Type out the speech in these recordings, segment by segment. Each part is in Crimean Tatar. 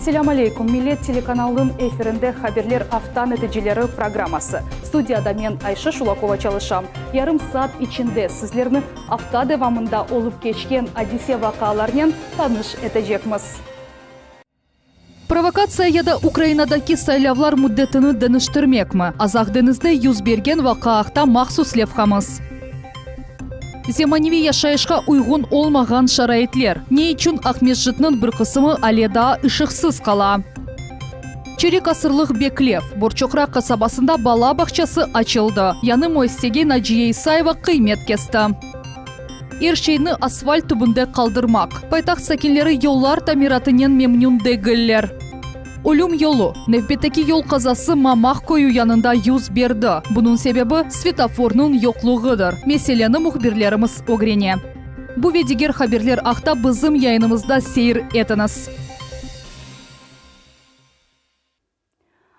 Selâm aleyküm, Millet telekanalınıñ efirinde Haberler afta neticeleri programması. Studiyada men, Ayşe Şulakova çalışam. Yarım saat içinde sizlerni afta devamında olıp keçken adise-vaqialarnen tanış etecekmiz. Provokatsiya ya da Ukrainadaki saylavlar müddetini deñiştirmekmi? Azaq deñizde yüz bergen vaqia aqta mahsus levhamız. Zemaneviy yaşayışqa uyğun olmağan şaraitler, ne içün Aqmescitniñ bir qısımı ale daa ışıqsız qala? Çerik asırlıq beklev, Borçoqraq qasabasında bala bağçası açıldı, yañı müessisege Naciye İsayeva qıymet kesti. Er şeyni asfalt tübünde qaldırmaq. Paytaht sakinleri yollar tamiratınen memnün degiller. Ölüm yolu, nevbetteki yol qazası Mamaq köyü yanında yüz berdi. Bunıñ sebebi, svetofornıñ yoqluğıdır. Meseleni mühbirlerimiz ögrene. Bu ve diger haberler aqta bizim yayınımızda seyir etiñiz.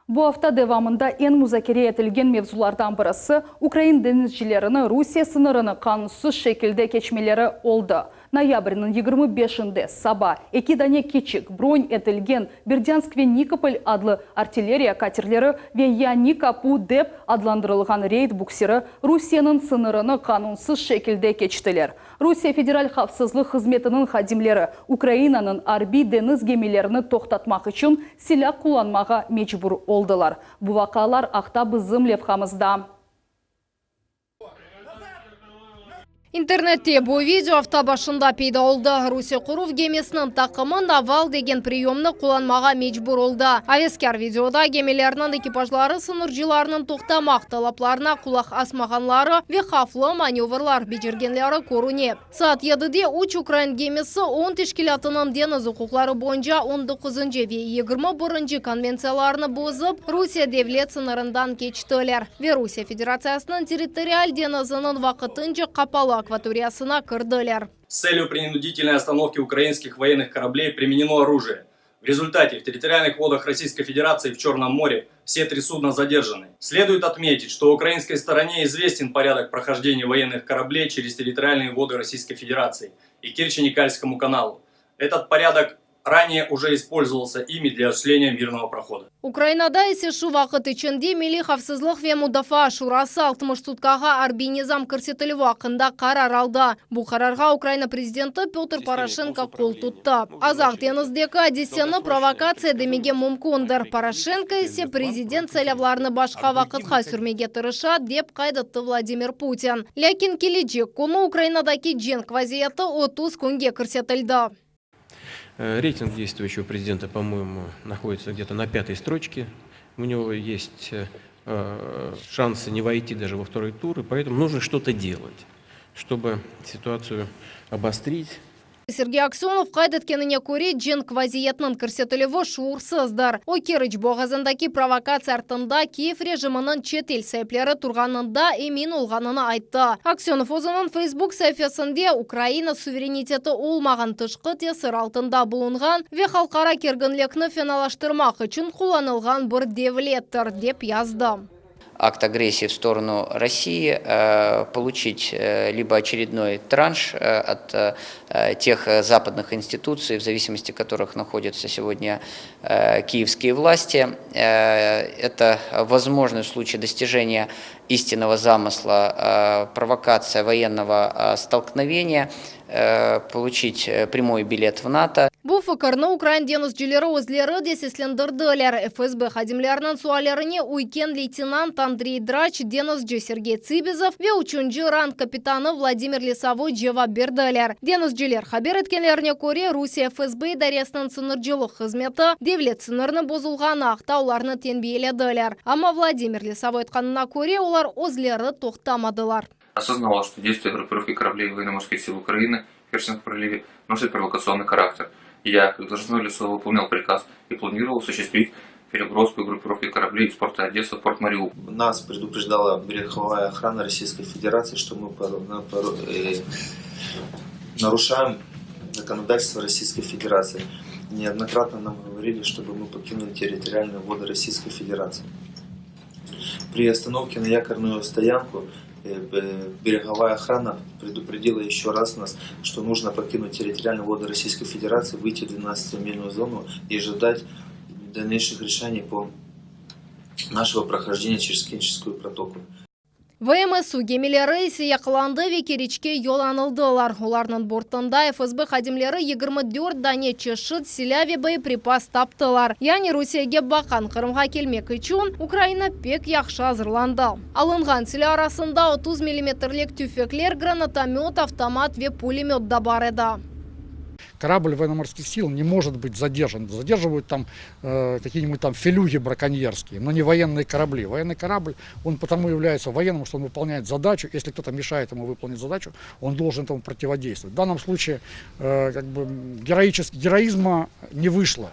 Bu afta devamında eñ muzakere etilgen mevzulardan birisi, ukrain deñizcilerini Rusiye sıñırını qanunsız şekilde keçmeleri oldı. Noyabrniñ 25-inde saba eki dane kiçik, bron etilgen Berdânsk ve Nikopol adlı artilleriya katerleri ve Yañı Qapu dep adlandırılğan reyd buksiri Rusiyeniñ sıñırını qanunsız şekilde keçtiler. Rusiye Federal havfsızlıq hızmetiniñ hadimleri Ukrainanıñ arbiy deñiz gemilerini toqtatmaq içün silâ qullanmağa mecbur oldılar. Bu vaqialar aqta bizim levhamızda. İnternette bu video afta başında peyda oldı. Rusiye qoruv gemisiniñ taqımı naval degen priyomnı qullanmağa mecbur oldı. Aveskâr videoda gemilerniñ ekipajları sıñırcılarnıñ toqtamaq talaplarına qulaq asmağanları ve havflı manevrlar becergenleri körüne. Saat yedide üç ukrain gemisi OON teşkilâtınıñ deñiz uquqları boyunca on doquzıncı ve 21-nci konventsiyalarını bozıp, Rusiye devlet sıñırından keçtiler ve Rusiye Federatsiyasınıñ territorial deñiziniñ vaqtınca qapalı akvatoriyasına kirdiler. С целью принудительной остановки украинских военных кораблей применено оружие. В результате в территориальных водах Российской Федерации в Черном море все три судна задержаны. Следует отметить, что украинской стороне известен порядок прохождения военных кораблей через территориальные воды Российской Федерации и Керчи-Никальскому каналу. Этот порядок ранее уже использовался ими для осуществления мирного прохода. Ukrainada ise şu vaqıt içinde Milliy havfsızlıq ve mudafaa şurası 60 sutkağa arbiy nizam kirsetilüvi aqqında qarar aldı. Bu qararğa Ukraina prezidenti Pötr Poroşenko qol tuttı. Azaq deñizdeki adiseni provokatsiya demege mümkündir. Poroşenko ise prezident saylavlarını başqa vaqıtqa sürmege tırışa, dep qayd etti Vladimir Putin. Lâkin kelecek künü Ukrainadaki cenk vaziyeti 30 künge kirsetildi. Рейтинг действующего президента, по-моему, находится где-то на пятой строчке. У него есть шансы не войти даже во второй тур, и поэтому нужно что-то делать, чтобы ситуацию обострить. Sergey Aksönov qayd etkenine köre, cenk vaziyetiniñ kirsetilüvi şuursızdır. O, Keriç boğazındaki provokatsiya artında Kiyev rejiminiñ çetel saipleri turğanında emin olğanını ayttı. Aksönov özüniñ Facebook saifesinde Ukraina suvereniteti olmağan tışqı tesir altında bulunğan ve halqara kerginlikni fenalaştırmaq içün qullanılğan bir devlettir, dep yazdı. Акт агрессии в сторону России, получить либо очередной транш от тех западных институций, в зависимости которых находятся сегодня киевские власти. Это возможный в случае достижения истинного замысла провокация военного столкновения, получить прямой билет в НАТО. Bu fikirni ukrain deñizcileri özleri de seslendirdiler. FSB hadimleriniñ suallerine üyken leytenant Andrey Draç, deñizci Sergey Tsibizov ve üçünci rang kapitanı Vladimir Lesovoy cevap berdiler. Deñizciler haber etkenlerine köre, Rusiye FSB idaresiniñ sıñırcılıq hızmeti devlet sıñırını bozulğanı aqta olarnı tenbiyelediler. Amma Vladimir Lesovoy aytqanına köre, olar özleri toqtamadılar. Осознавал, что действия группировки кораблей военно-морских сил Украины в Керченском проливе носят провокационный характер. Я, как должностное лицо, выполнял приказ и планировал осуществить переброску группировки кораблей из порта Одесса в порт Мариуполь. Нас предупреждала береговая охрана Российской Федерации, что мы нарушаем законодательство Российской Федерации. Неоднократно нам говорили, чтобы мы покинули территориальные воды Российской Федерации. При остановке на якорную стоянку. Береговая охрана предупредила еще раз нас, что нужно покинуть территориальные воды Российской Федерации, выйти в 12-мильную зону и ожидать дальнейших решений по нашего прохождения через Керченскую протоку. VMSU gemileri ise yaqalandı ve Keriçke yollanıldılar. Olarnıñ bortunda FSB hadimleri 24 dane çeşit silâ ve boyepripas taptılar. Yani Rusiyege baqqan Qırımğa kelmek içün Ukraina pek yahşı azırlandı. Alınğan silâ arasında 30 millimetrlik tüfekler, granatomöt, avtomat ve pulemöt da bar edi. Корабль военно-морских сил не может быть задержан. Задерживают там э, какие-нибудь там фелюги браконьерские, но не военные корабли. Военный корабль, он потому является военным, что он выполняет задачу. Если кто-то мешает ему выполнить задачу, он должен этому противодействовать. В данном случае э, как бы, героическ, героизма не вышло.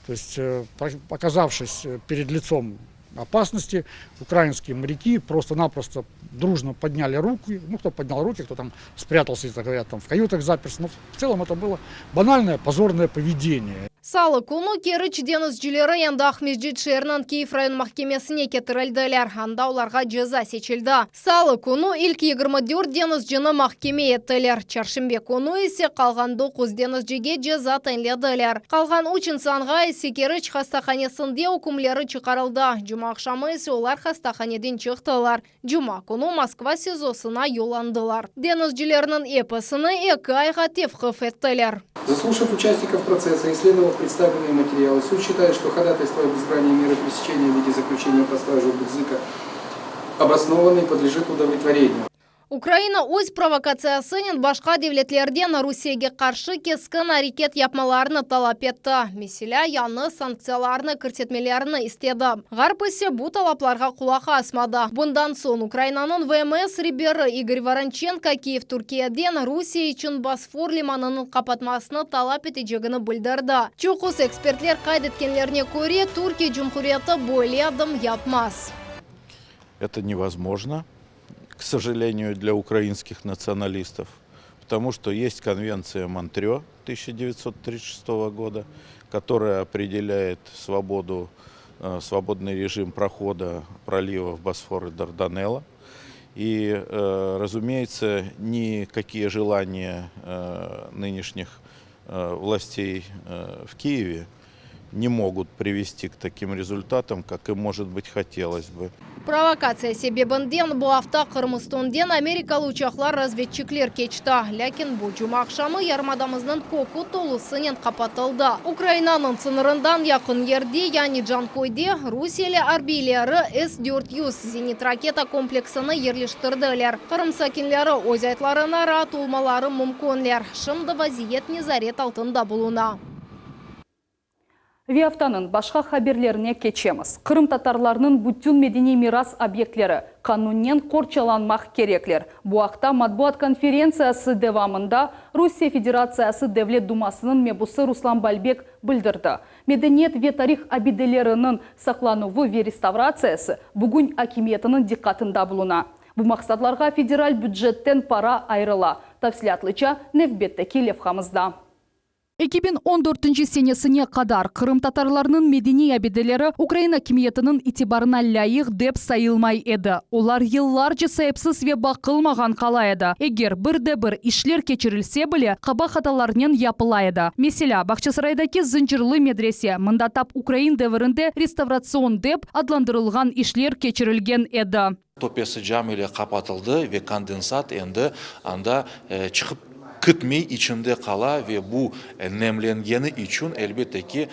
То есть, э, оказавшись перед лицом опасности, украинские моряки просто-напросто дружно подняли руки, ну, кто поднял руки, кто там спрятался, так говорят, там в каютах заперся. Но в целом это было банальное позорное поведение. Salı künü Keriç deñizcileri endi Aqmescit şeeriniñ Kiyev rayon mahkemesine ketirildiler. Anda olarğa ceza seçildi. Salı künü ilk 24 deñizcini mahkeme ettiler. Çarşenbe künü ise qalğan 9 deñizcige ceza tayinlediler. Qalğan 3 insanğa ise Keriç hastahanesinde ükümleri çıqarıldı. Cuma aqşamı ise olar hastahaneden çıqtılar. Cuma künü Moskva SİZOsına yollandılar. Deñizcilerniñ episini eki ayğa tevqif ettiler. Заслушав участников процесса и исследовав представленные материалы, суд считает, что ходатайство об избрании меры пресечения в виде заключения под стражу Будзыка обосновано и подлежит удовлетворению. Ukraina öz provokatsiyasınen başqa devletlerden Rusiyege qarşı keskin areket yapmalarını talap etti. Meselâ, yañı sanktsiyalarnı kirsetmelerini istedi. Ğarp ise bu talaplarğa qulaq asmadı. Bundan soñ Ukrainanıñ VMS reberi İgor Voronçenko Kiyev Türkiyeden Rusiye içün Bosfor limanınıñ qapatmasını talap etecegini bildirdi. Çoqusı ekspertler qayd etkenlerine köre, Türkiye Cumhuriyeti böyle adım yapmaz. Это невозможно, к сожалению, для украинских националистов, потому что есть конвенция Монтрё 1936 года, которая определяет свободу, э, свободный режим прохода проливов Босфор и Дарданелла. И, э, разумеется, никакие желания э, нынешних властей в Киеве не могут привести к таким результатам, как им, может быть, хотелось бы. Provokatsiya sebebinden bu afta Qırım üstünden amerikalı uçaqlar razvedçikler keçti. Lâkin bu cuma aqşamı yarımadamıznıñ kökü tolusınen qapatıldı. Ukrainanıñ sıñırından yaqın yerde, yani Canköyde, rusiyeli arbiyleri S-400 zenit raketa kompleksini yerleştirdiler. Qırım sakinleri öz ayatlarına raat olmaları mümkünler. Şimdi vaziyet nezaret altında buluna. Ve aftanıñ başqa haberlerine keçemiz. Qırımtatarlarnıñ bütün medeniy miras obyektleri qanunnen qorçalanmaq kerekler. Bu aqta matbuat konferentsiyası devamında Rusiye Federatsiyası Devlet Dumasınıñ mebusı Ruslan Balbek bildirdi. Medeniyet ve tarih abideleriniñ saqlanuvı ve restavratsiyası bugün akimiyetiniñ diqqatında buluna. Bu maqsatlarğa federal bücetten para ayırıla. Tafsilâtlıca nevbetteki levhamızda. 2014 senesine qadar qırımtatarlarnıñ medeniy abideleri ukrain akimiyetiniñ itibarına lâyıq dep sayılmay edi. Olar yıllarca saipsiz ve baqılmağan qala edi. Eger bir de bir işler keçirilse bile, qaba hatalarnen yapıla edi. Meselâ, Bağçasaraydaki Zıncırlı medrese, mında tap ukrain devirinde restavratsion dep adlandırılğan işler keçirilgen edi. Töpesi cam ile qapatıldı ve kondensat endi anda çıqıp kitmey, içinde qala ve bu nemlengeni içün, elbette ki,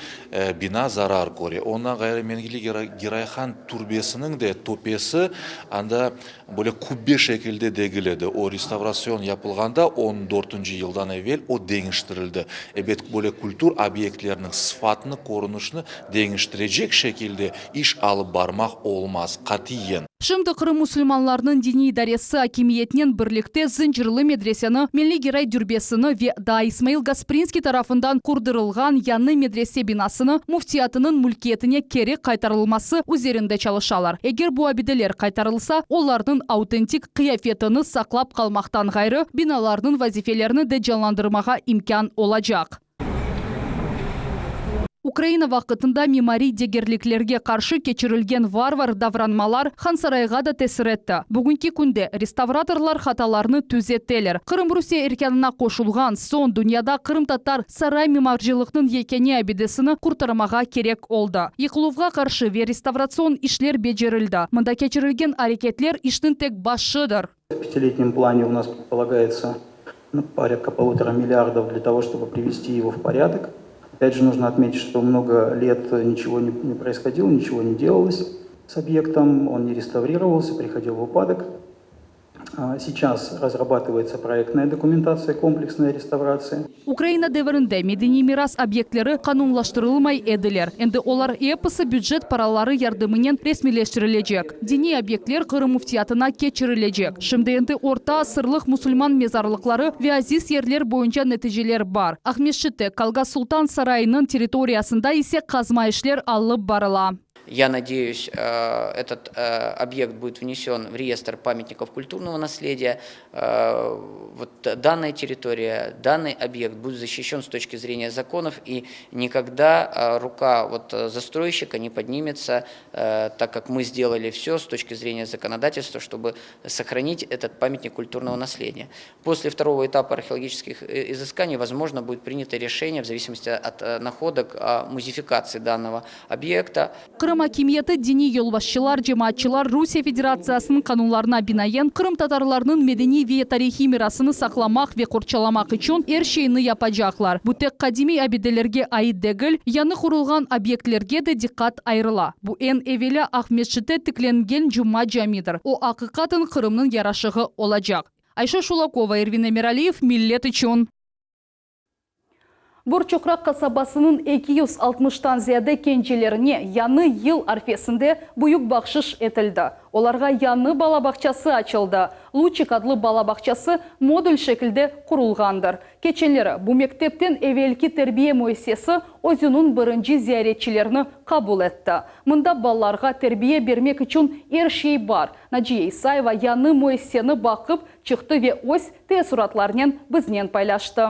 bina zarar köre. Ondan ğayrı Mengli Geray Han türbesiniñ de töpesi anda böyle kubbe şekilde degil edi. O restavrasyon yapılğanda, on dörtünci yıldan evel o deñiştirildi. Ebet, böyle kültür obyektleriniñ sıfatını, körünişini deñiştirecek şekilde iş alıp barmaq olmaz, qatiyen. Şimdi Qırım musulmanlarınıñ diniy idaresi akimiyetnen birlikte Zıncırlı medreseni, Meñli Geray dürbesini ve daa İsmail Gasprinskiy tarafından qurdırılğan yañı medrese binasını müftiyatınıñ mülkiyetine keri qaytarılması üzerinde çalışalar. Eger bu abideler qaytarılsa, olarnıñ autentik qıyafetini saqlap qalmaqtan ğayrı, binalarnıñ vazifelerini de canlandırmağa imkân olacaq. Ukraina vaqtında mimariy degerliklerge qarşı keçirilgen varvar davranmalar Hansarayğa da tesir etti. Bugünki künde restavratorlar hatalarnı tüzeteler. Qırım Rusiye erkânına qoşulğan soñ dünyada qırımtatar saray mimarcılıqnıñ yekâne abidesini qurtarmağa kerek oldı. Yıqıluvğa qarşı ve restavratsion işler becerildi. Mında keçirilgen areketler işniñ tek başıdır. V pятилетнем плане у нас предполагается порядка полутора миллиардов для того, чтобы привести его в порядок. Опять же, нужно отметить, что много лет ничего не происходило, ничего не делалось с объектом, он не реставрировался, приходил в упадок. Сейчас разрабатывается проектная документация, комплексная реставрация. Ukraina devirinde medeniy miras obyektleri qanunlaştırılmay ediler. Endi olar episi bücet paraları yardımınen resmiyleştirilecek. Diniy obyektler Qırım Müftiyatına keçirilecek. Şimdi endi orta asırlıq musulman mezarlıqları ve aziz yerler boyunca neticeler bar. Aqmescitte Kalga Sultan sarayınıñ territoriyasında ise qazma işler alıp barıla. Я надеюсь, этот объект будет внесен в реестр памятников культурного наследия. Вот данная территория, данный объект будет защищен с точки зрения законов, и никогда рука вот застройщика не поднимется, так как мы сделали все с точки зрения законодательства, чтобы сохранить этот памятник культурного наследия. После второго этапа археологических изысканий, возможно, будет принято решение в зависимости от находок о музификации данного объекта. Qırım akimiyeti, diniy yolbaşçılar, cemaatçılar Rusiye Federatsiyasınıñ qanunlarına binaen qırımtatarlarnıñ medeniy ve tarihiy mirasını saqlamaq ve qorçalamaq içün er şeyni yapacaqlar. Bu tek qadimiy abidelerge ait degil, yañı qurulğan obyektlerge de diqqat ayırıla. Bu eñ evelâ Aqmescitte tiklengen Cuma camidir, o aqiqaten Qırımnıñ yaraşığı olacaq. Ayşe Şulakova, Ervin Emiraliyev, Millet içün. Borçoqraq qasabasınıñ 260-tan ziyade kencelerine yañı yıl arfesinde büyük bahşış etildi. Olarğa yañı bala bağçası açıldı. Luçik adlı bala bağçası modul şekilde qurulğandır. Keçenleri bu mektepten evelki terbiye müessisesi özüniñ birinci ziyaretçilerini qabul etti. Mında balalarğa terbiye bermek içün er şey bar. Naciye İsayeva yañı müessiseni baqıp çıqtı ve öz teessuratlarınen biznen paylaştı.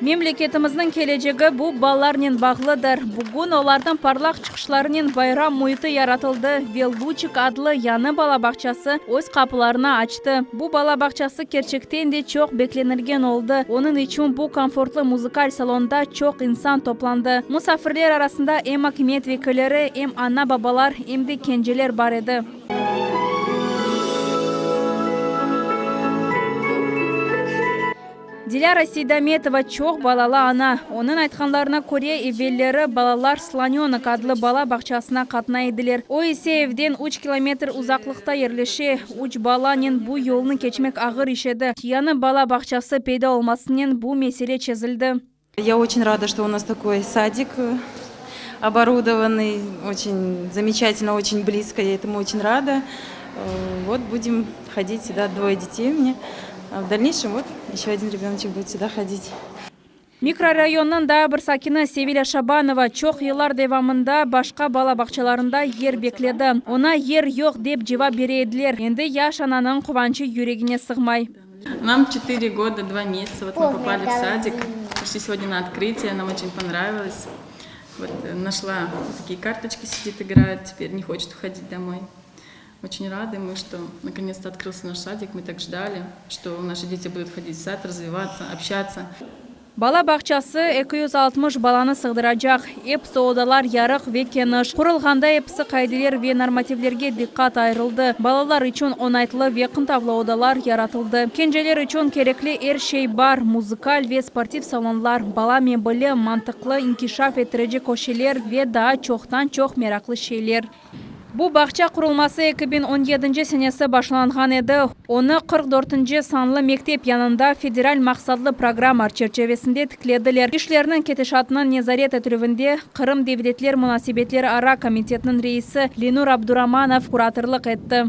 Memleketimizniñ kelecegi bu balalarnen bağlıdır. Bugün olarnıñ parlaq çıqışlarınen bayram müiti yaratıldı ve Luçik adlı yañı bala bağçası öz qapılarını açtı. Bu bala bağçası kerçekten de çoq beklenilgen oldı, onıñ içün bu komfortlı muzıkal salonda çoq insan toplandı. Musafirler arasında em akimiyet vekilleri, em ana-babalar, em de kenceler bar edi. Dilâra Seydametova çoq balalı ana. Onıñ aytqanlarına köre, evelleri balalar Slonönok adlı bala bağçasına qatnay ediler. O ise evden üç kilometr uzaqlıqta yerleşe. Üç balanen bu yolnı keçmek ağır iş edi. Yañı bala bağçası peyda olmasınen bu mesele çezildi. Ya oçün rada, çto u nas takoy sadik oborudovanıy, oçün zameçatelno, oçün blizko, ya etomu oçün rada. Vot budem hodit süda, dvoye detey u menya. V dalneyşem vot eşe odin rebenoçek budet süda hodit. Mikrorayonnıñ daa bir sakini Sevilâ Şabanova çoq yıllar devamında başqa bala bağçalarında yer bekledi. Oña yer yoq dep cevap bere ediler. Endi yaş ananıñ quvançı yüregine sığmay. Нам четыре года, два месяца, вот мы попали в садик, пришли сегодня на открытие, нам очень понравилось. Вот нашла такие карточки, сидит, играет, теперь не хочет уходить домой. Очень рады мы, что наконец-то открылся наш садик, мы так ждали, что наши дети будут ходить в сад, развиваться, общаться. Bala bağçası 260 balanı sığdıracaq. Episi odalar yarıq ve keniş. Qurulğanda episi qaideler ve normativlerge diqqat ayırıldı. Balalar içün oñaytlı ve qıntavlı odalar yaratıldı. Kenceler içün kerekli er şey bar, muzıkal ve sportiv salonlar, bala mebeli, mantıqlı inkişaf ettirici köşeler ve daa çoqtan-çoq meraqlı şeyler. Bu bağça qurulması 2017 senesi başlanğan edi. Onı 44-nci sanlı mektep yanında federal maqsatlı programma çerçevesinde tiklediler. İşlerniñ ketişatınıñ nezaret etilüvinde Qırım devletler munasebetlerara komitetiniñ reisi Lenur Abduramanov kuratorlıq etti.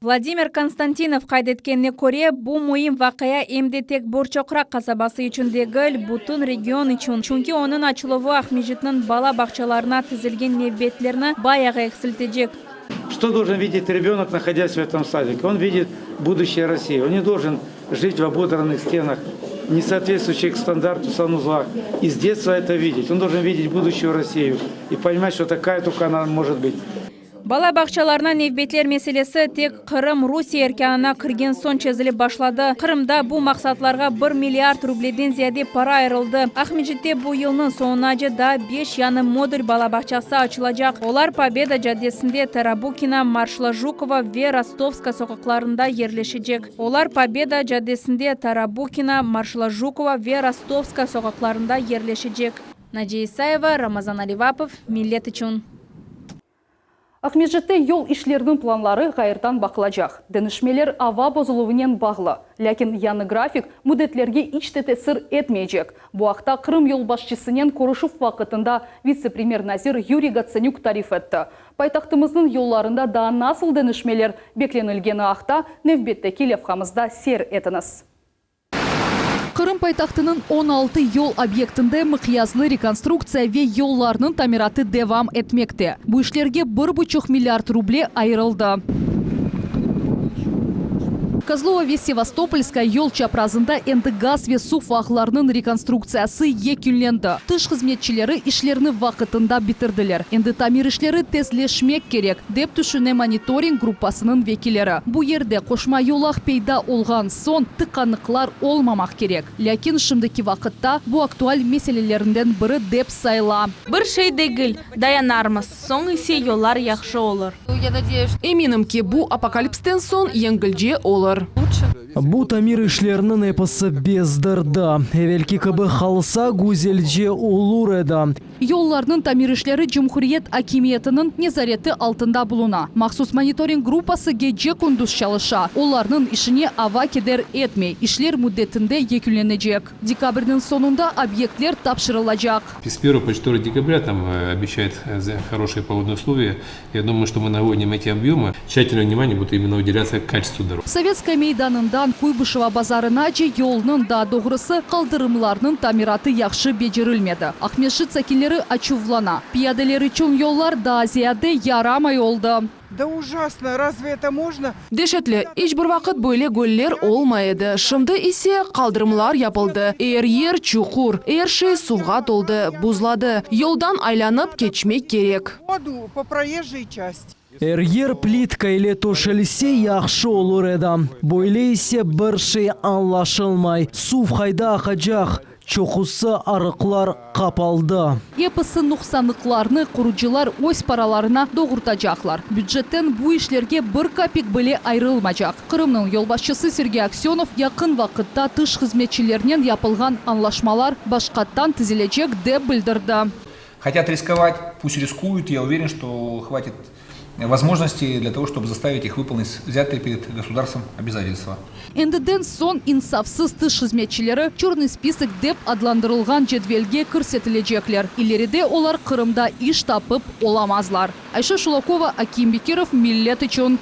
Vladimir Konstantinov qayd etkenine köre, bu müim vaqia em de tek Borçoqraq qasabası içün degil, bütün region içün, çünki onıñ açıluvı Aqmescitniñ bala bağçalarına tizilgen nevbetlerni bayağı eksiltecek. Что должен видеть ребенок, находясь в этом садике? Он видит будущее России. Он не должен. Жить в ободранных стенах, не соответствующих стандарту санузлах, и с детства это видеть. Он должен видеть будущую Россию и понимать, что такая только она может быть. Bala bağçalarına nevbetler meselesi tek Qırım Rusiye erkânına kirgen soñ çezilip başladı. Qırımda bu maqsatlarğa bir milliard rubleden ziyade para ayırıldı. Aqmescitte bu yılnıñ soñunace daa beş yañı modul bala bağçası açılacaq. Olar Pobeda caddesinde, Tarabukina, Marşala Jukova ve Rostovskaya soqaqlarında yerleşecek. Olar Pobeda caddesinde, Tarabukina, Marşala Jukova ve Rostovskaya soqaqlarında yerleşecek. Naciye İsayeva, Ramazan Alivapov, Millet içün. Aqmescitte yol işleriniñ planları ğayırdan baqılacaq. Deñişmeler ava bozuluvınen bağlı. Lâkin yañı grafik müddetlerge iç te tesir etmeycek. Bu aqta Qırım yolbaşçısınen körüşüv vaqıtında vitse-premyer nazir Yuriy Gotsanük tarif etti. Paytahtımıznıñ yollarında daa nasıl deñişmeler beklenilgeni aqta nevbetteki levhamızda seyir etiñiz. Qırım paytahtınıñ 16 yol obyektinde mıqyaslı rekonstruktsiya ve yollarnıñ tamiratı devam etmekte. Bu işlerge bir buçuq milliard ruble ayırıldı. Kozlova ve Sevastopolskaya yol çaprazında endi gaz ve suv ağlarınıñ rekonstruktsiyası yekünlendi. Tış hızmetçileri işlerni vaqıtında bitirdiler. Endi tamir işleri tezleşmek kerek, dep tüşüne monitoring gruppasınıñ vekilleri. Bu yerde qoşma yolaq peyda olğan soñ tıqanıqlar olmamaq kerek. Lâkin şimdiki vaqıtta bu aktual meselelerinden biri dep sayıla. Bir şey degil, dayanarmız, soñ ise yollar yahşı olur. Eminim ki, bu apokalipsten soñ yengilce olur. Bu tamir işleriniñ episi bezdirdi. Evelki kibi qalsa, güzelce olur edi. Yollarnıñ tamir işleri cumhuriyet akimiyetiniñ nezareti altında buluna. Mahsus monitoring gruppası gece-kündüz çalışa. Olarnıñ işine ava keder etmey, işler müddetinde yekünlenecek. Dekabrniñ soñunda obyektler tapşırılacaq. S первого по четвертое декабря там обещают хорошие погодные условия. Я думаю, что мы наводим эти объемы. Тщательное внимание будет именно уделяться качеству дорог. Sovetskaya meydanından Kuybışeva bazarınace yolnıñ, daa doğrusı, qaldırımlarnıñ tamiratı yahşı becerilmedi. Aqmescit sakinleri açuvlana. Piyadeler içün yollar daa ziyade yaramay oldı. Da ujasno, razve eto mojno? Deşetli, iç bir vaqıt böyle göller olmay edi. Şimdi ise qaldırımlar yapıldı, er yer çuqur, er şey suvğa toldı, buzladı. Yoldan aylanıp keçmek kerek. Er yer plitka ile töşelse yahşı olur edi. Böyle ise bir şey añlaşılmay. Suv qayda aqacaq? Çoqusı arıqlar qapaldı. Episi nuqsanlıqlarnı qurucılar öz paralarına doğurtacaqlar. Bücetten bu işlerge bir kapik bile ayırılmacaq. Qırımnıñ yolbaşçısı Sergey Aksönov yaqın vaqıtta tış hızmetçilernen yapılğan añlaşmalar başqattan tizilecek, dep bildirdi. Хотят рисковать, пусть рискуют, я уверен, что хватит возможностей для того, чтобы заставить их выполнить взятые перед государством обязательства. Endiden soñ insafsız tış hızmetçileri çörnıy spisok dep adlandırılğan cedvelge kirsetilecekler. İleride olar Qırımda iş tapıp olamazlar. Ayşe Şulakova, Akim Bekirov, Millet içün.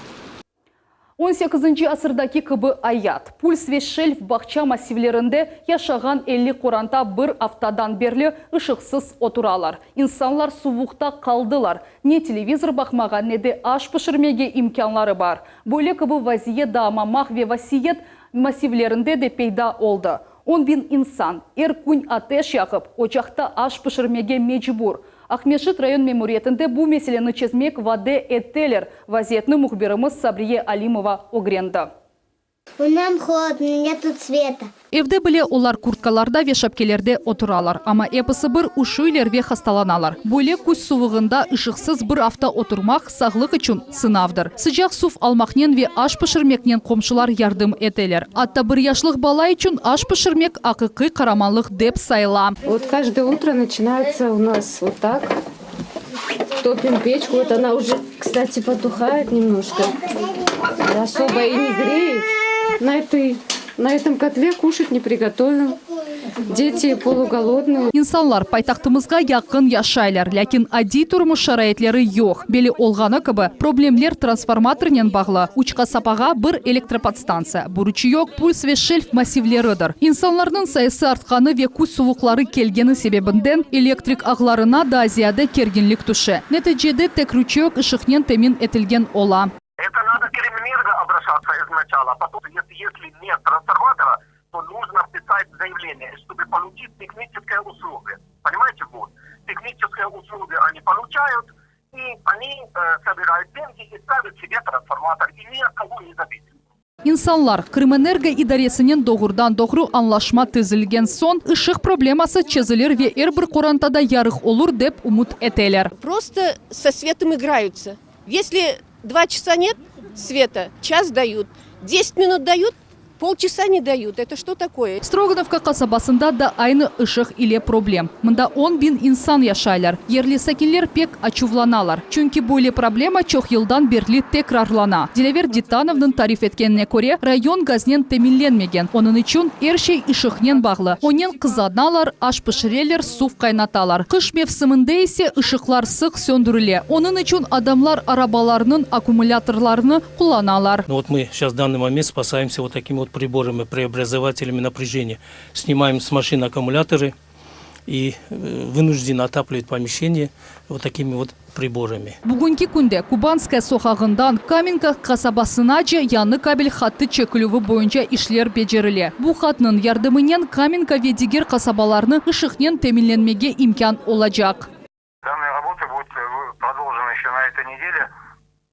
On sekizinci asırdaki kibi ayat. Puls ve Şelf bağça massivlerinde yaşağan 50 qoranta bir aftadan berli ışıqsız oturalar. İnsanlar suvuqta qaldılar. Ne televizor baqmağa, ne de aş pişirmege imkânları bar. Böyle kibi vaziyet daa Mamaq ve Vasiyet massivlerinde de peyda oldı. On biñ insan er kün ateş yaqıp, ocaqta aş pişirmege mecbur. Aqmescit rayon memuriyetinde bu meseleni çezmek vade eteler, vaziyetni mühbirimiz Sabriye Alimova ögrendi. Nam holodno, netu sveta. Evde bile olar kurtkalarda ve şapkelerde oturalar, amma episi bir üşüyler ve hastalanalar. Böyle küz suvuğında ışıqsız bir afta oturmaq, sağlıq içün sınavdır. Sıcaq suv almaqnen ve aş pişirmeknen qomşular yardım eteler. Atta bir yaşlıq bala içün aş pişirmek aqiqiy qaramanlıq dep sayıla. Vot каждое утро начинается у нас вот так. Топим печку, вот она уже, кстати, потухает немножко. Особо и не греет. На этой, на этом котле кушать не приготовим. Дети полуголодные. İnsanlar paytahtımızğa yaqın yaşaylar, lâkin adiy turmuş şaraitleri yoq. Belli olğanı kibi, problemler transformatornen bağlı, üç qasabağa bir elektropodstantsiya, bu Ruçiyok, Puls ve Şelf massivleridir. İnsanlarnıñ sayısı artqanı ve küz suvuqları kelgeni sebebinden elektrik ağlarına daa ziyade kerginlik tüşe. Neticede tek Ruçiyok ışıqnen temin etilgen ola. разобраться изначально. Потом, если, если нет трансформатора, то нужно писать заявление, чтобы получить техническое условие. Понимаете, вот. Техническое условие они получают, и они э, собирают деньги и ставят себе трансформатор, и ни от кого не зависит. İnsanlar, Krımenergo idaresinen doğrudan-doğru añlaşma tizilgen soñ, ışıq probleması çezilir ve er bir qorantada yarıq olur, dep ümüt eteler. Просто со светом играются. Если два часа нет света, час дают. 10 минут дают, полчаса не дают. Это что такое? Stroganovka qasabasında da aynı ışıq ile problem. Mında 10 biñ insan yaşaylar. Yerli sakinler pek açuvlanalar. Çünki böyle problema çoq yıldan berli tekrarlana. Dilâver Ditanovnıñ tarif etkenine köre, rayon gaznen teminlenmegen. Onıñ içün er şey ışıqnen bağlı. Onen qızanalar, aş pişireler, suv qaynatalar. Qış mevsiminde ise ışıqlar sıq söndürile. Onıñ içün adamlar arabalarnıñ akkumulâtorlarını qullanalar. Ну вот мы сейчас в данный момент спасаемся вот такими вот приборами, преобразователями напряжения. Снимаем с машины аккумуляторы и э, вынуждены отапливать помещение вот такими вот приборами. Bugünki künde Kubanskaya soqağından Kamenka qasabasınace yañı kabel hattı çekilüvi boyunca işler becerile. Bu hatnıñ yardımınen Kamenka ve diger qasabalarnı ışıqnen teminlenmege imkân olacaq. Данные работы будут э, продолжены еще на этой неделе,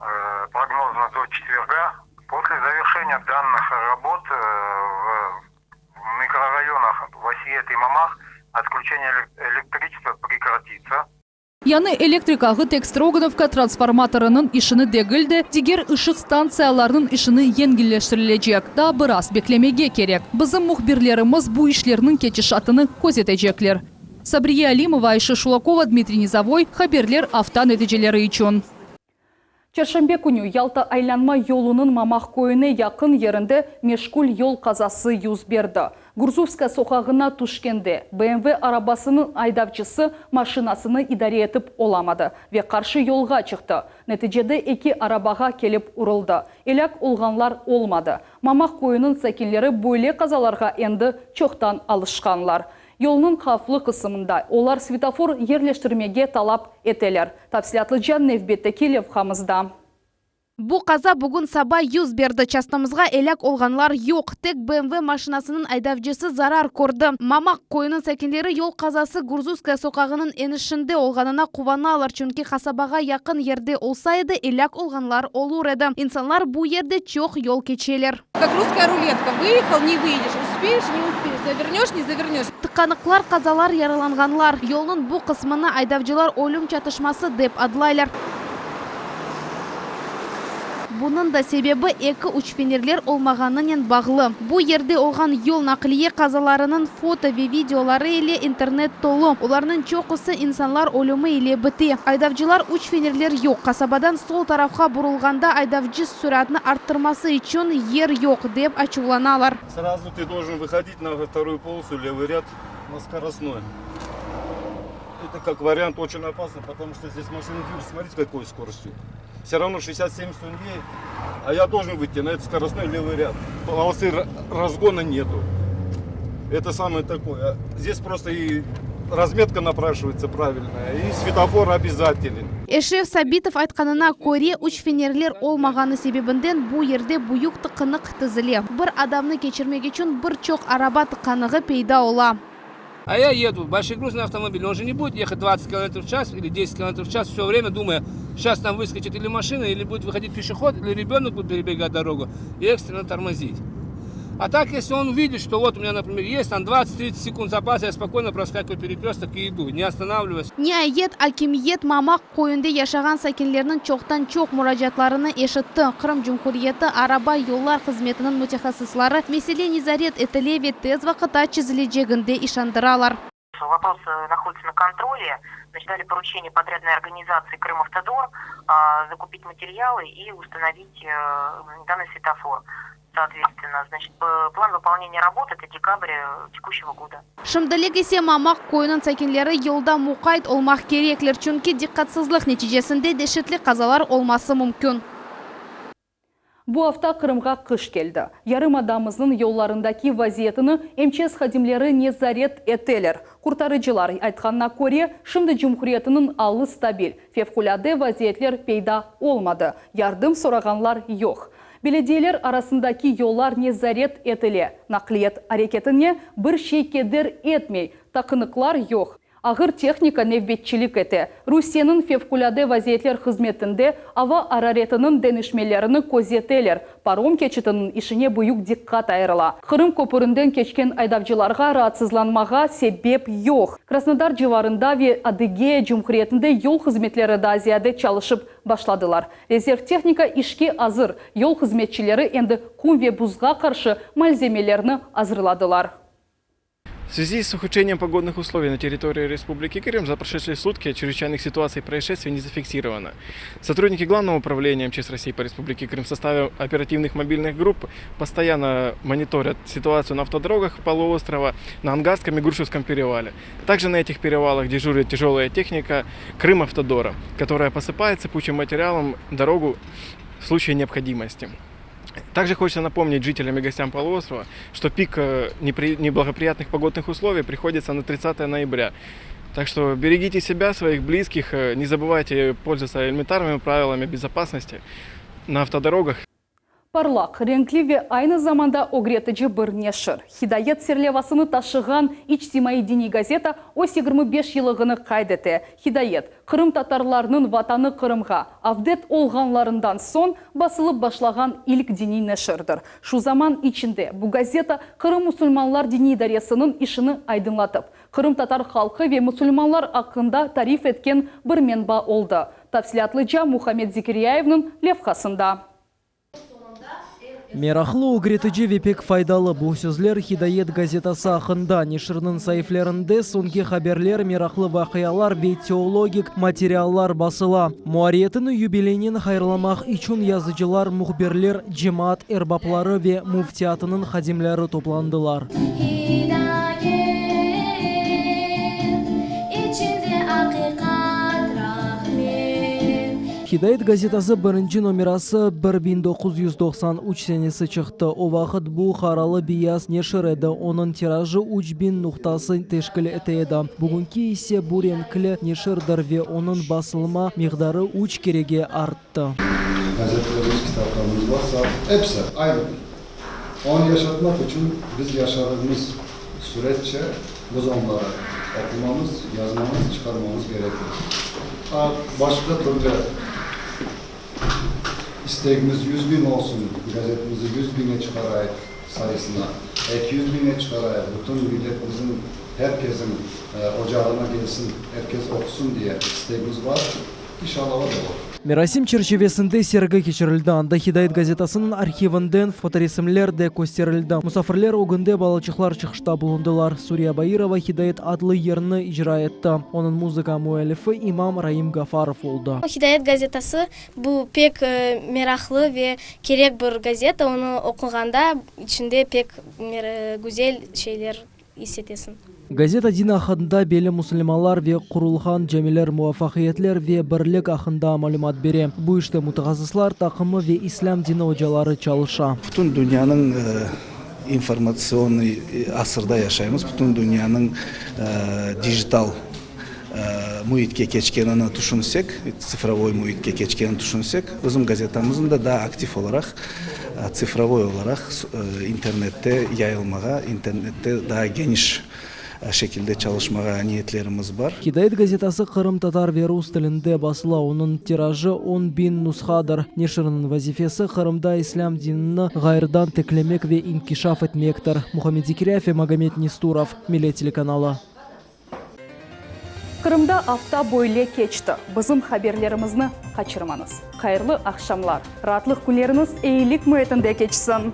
э, прогнозно до четверга. После завершения данных работ э, в микрорайонах Васиет и Мамах отключение электричества прекратится. Yañı elektrik ağı tek Stroganovka transformatorınıñ işini degil de, diger ışıq stantsiyalarınıñ işini yengilleştirilecek. Daa biraz beklemege kerek. Bizim mühbirlerimiz bu işlerniñ ketişatını közetecekler. Sabriye Alimova, Ayşe Şulakova, Dmitriy Nizavoy. Haberler afta neticeleri içün. Çarşenbe künü Yalta aylanma yolunıñ Mamaq köyüne yaqın yerinde meşkul yol qazası yüz berdi. Gurzufskaya soqağına tüşkende BMW arabasınıñ aydavcısı maşinasını idare etip olamadı ve qarşı yolğa çıqtı. Neticede eki arabağa kelip uruldı. Elâk olğanlar olmadı. Mamaq köyüniñ sakinleri böyle qazalarğa endi çoqtan alışqanlar. Yolnıñ havflı qısmında olar svetofor yerleştirmege talap eteler. Tafsilâtlıca nevbetteki levhamızda. Bu qaza bugün saba yüz berdi. Çastımızğa elâk olğanlar yoq. Tek BMW maşinasınıñ aydavcısı zarar kördi. Mamaq köyüniñ sakinleri yol qazası Gurzufskaya soqağınıñ enişinde olğanına quvanalar. Çünki qasabağa yaqın yerde olsa edi, elâk olğanlar olur edi. İnsanlar bu yerde çoq yol keçeler. Как русская рулетка. Выехал, не выедешь. Успеешь, не успеешь. Завернешь, не завернешь. Tıqanıqlar, qazalar, yaralanğanlar. Yolnıñ bu qısmını aydavcılar ölüm çatışması dep adlaylar. Bunıñ da sebebi eki üçfenerler olmağanınen bağlı. Bu yerde olğan yol naqliye qazalarınıñ foto ve videoları ile internet tolu. Olarnıñ çoqusı insanlar ölümi ile bite. Aydavcılar üçfenerler yoq. Qasabadan sol tarafqa burulğanda aydavcı süratni arttırması içün yer yoq, dep açuvlanalar. Сразу ты должен выходить на вторую полосу, левый ряд, на скоростной. Это как вариант очень опасно, потому что здесь машины движутся, смотрите, какой скоростью. Все равно 60-70 он едет, а я должен выйти на этот скоростной левый ряд. Полосы разгона нету. Это самое такое. Здесь просто и разметка напрашивается правильная, и светофор обязателен. Eşref Sabitov aytqanına köre, üçfenerler olmağanı sebebinden bu yerde büyük tıqanıq tizile. Bir adamnı keçirmek içün bir çoq araba tıqanığı peyda ola. А я еду, большегрузный автомобиль, он же не будет ехать 20 км в час или 10 км в час, все время думая, сейчас там выскочит или машина, или будет выходить пешеход, или ребенок будет перебегать дорогу, и экстренно тормозить. А так, если он увидит, что вот у меня, например, есть там 20-30 секунд запаса, я спокойно проскакиваю перекресток и иду, не останавливаясь. Niayet, akimiyet Mamaq köyünde yaşağan sakinlerniñ çoqtan-çoq muracaatlarını eşitti. Qırım Cumhuriyeti araba yollar hızmetiniñ mütehassısları mesele nezaret etile ve tez vaqıtta çezileceginde işandıralar. Вопрос э, находится на контроле. Значит, дали поручение подрядной организации Крымавтодор закупить материалы и установить э, данный светофор. Соответственно, значит, план выполнения работ это декабрь э, текущего года. Şimdilik ise Mamaq köyüniñ sakinleri yolda muqayt olmaq kerekler, çünki diqqatsızlıq neticesinde deşetli qazalar olması mümkün. Bu afta Qırımğa qış keldi. Yarımadamıznıñ yollarındaki vaziyetini MÇS hadimleri nezaret eteler. Qurtarıcılar aytqanına köre, şimdi cumhuriyetiniñ alı stabil. Fevqulâde vaziyetler peyda olmadı. Yardım sorağanlar yoq. Belediyeler arasındaki yollar nezaret etile, naqliyat areketine bir şey keder etmey, taqınıqlar yoq. Ağır tehnika nevbetçilik ete. Rusiyeniñ Fevqulâde vaziyetler hızmetinde ava araretiniñ deñişmelerini közeteler, parom keçitiniñ işine büyük diqqat ayırıla. Qırım köpürinden keçken aydavcılarğa raatsızlanmağa sebep yoq. Krasnodar civarında ve Adıgeya Cumhuriyetinde yol hızmetleri daa ziyade çalışıp başladılar. Rezerv tehnika işke azır, yol hızmetçileri endi qum ve buzğa qarşı malzemelerni azırladılar. В связи с ухудшением погодных условий на территории Республики Крым за прошедшие сутки чрезвычайных ситуаций и происшествий не зафиксировано. Сотрудники Главного управления МЧС России по Республике Крым в составе оперативных мобильных групп постоянно мониторят ситуацию на автодорогах полуострова, на Ангарском и Грушевском перевале. Также на этих перевалах дежурит тяжелая техника Крым-Автодора, которая посыпает сыпучим материалом дорогу в случае необходимости. Также хочется напомнить жителям и гостям полуострова, что пик э, неблагоприятных погодных условий приходится на 30 ноября. Так что берегите себя, своих близких, э, не забывайте пользоваться элементарными правилами безопасности на автодорогах. Parlaq, renkli ve aynı zamanda ögretici bir neşir. Hidayet serlevasını taşığan içtimaiy-diniy gazeta öz 25 yıllığını qayd ete. Hidayet, qırımtatarlarnıñ vatanı Qırımğa avdet olğanlarından soñ basılıp başlağan ilk diniy neşirdir. Şu zaman içinde bu gazeta Qırım musulmanlar diniy idaresiniñ işini aydınlatıp, qırımtatar halqı ve musulmanlar aqqında tarif etken bir menba oldı. Tafsilâtlıca Muhammed Zekiryayevniñ levhasında. Meraqlı, ögretici ve pek faydalı bu sözler Hidayet gazetası aqqında. Neşirniñ saiflerinde soñki haberler, meraqlı vaqialar ve teologik materiallar basıla. Muarriyetini yubileynen hayırlamaq içün yazıcılar, mühbirler, cemaat erbapları ve müftiyatınıñ hadimleri toplandılar. Hidayet gazetası birinci nomerası 1993 senesi çıqtı. O vaqıt bu qaralı-beyaz neşir edi, onıñ tirajı 3000 nuqtası teşkil ete edi. Bugünki ise bu renkli neşirdir ve onıñ basılma miqdarı üç kerege arttı. Gazetlerimiz, kitaplarımız varsa, episi aynıdır. Onı yaşatmaq içün biz yaşadığımız süretçe biz onları oqumamız, yazmamız, çıqarmamız gerekir. A, başqa türlü istegimiz 100.000 olsun, gazetimizi 100.000'e çıqarayıq sayısına, 200.000'e çıqarayıq, bütün milletimizin, herkesin ocağına kelsin, herkes oqusun diye istegimiz bar. İnşallah o da olur. Merasim çerçivesinde sergi keçirildi, anda Hidayet gazetasınıñ arhivinden fotoresimler de kösterildi. Musafirler ögünde balaçıqlar çıqışta bulundılar. Suriya Bairova Hidayet adlı yırnı icra etti. Onıñ muzıka müellifi imam Raim Gafarov oldı. Hidayet gazetası, bu pek meraqlı ve kerek bir gazeta, onı oquğanda içinde pek güzel şeyler is etesiñ. Gazeta din aqqında, belli musulmanlar ve qurulğan camiler, muvafaqiyetler ve birlik aqqında malümat bere. Bu işte mütehassıslar taqımı ve islâm dini ocaları çalışa. Bütün dünyanıñ informatsionıy asırda yaşaymız, bütün dünyanıñ dijital müitke keçkenini tüşünsek, tsifrovoy müitke keçkenini tüşünsek, bizim gazetamıznıñ da daa aktiv olaraq, tsifrovoy olaraq internette yayılmağa, internette daa geniş şekilde çalışmağa niyetlerimiz bar. Hidayet gazetası qırımtatar ve rus tilinde basıla, onıñ tirajı 10.000 nushadır. Neşirniñ vazifesi, Qırımda islâm dinini ğayrıdan tiklemek ve inkişaf etmektir. Muhammed Zekiryayev ve Magomed Nesturov, Millet telekanalı. Qırımda afta böyle keçti. Bizim haberlerimizni qaçırmañız. Hayırlı aqşamlar! Raatlıq künleriñiz eyilik müitinde keçsin!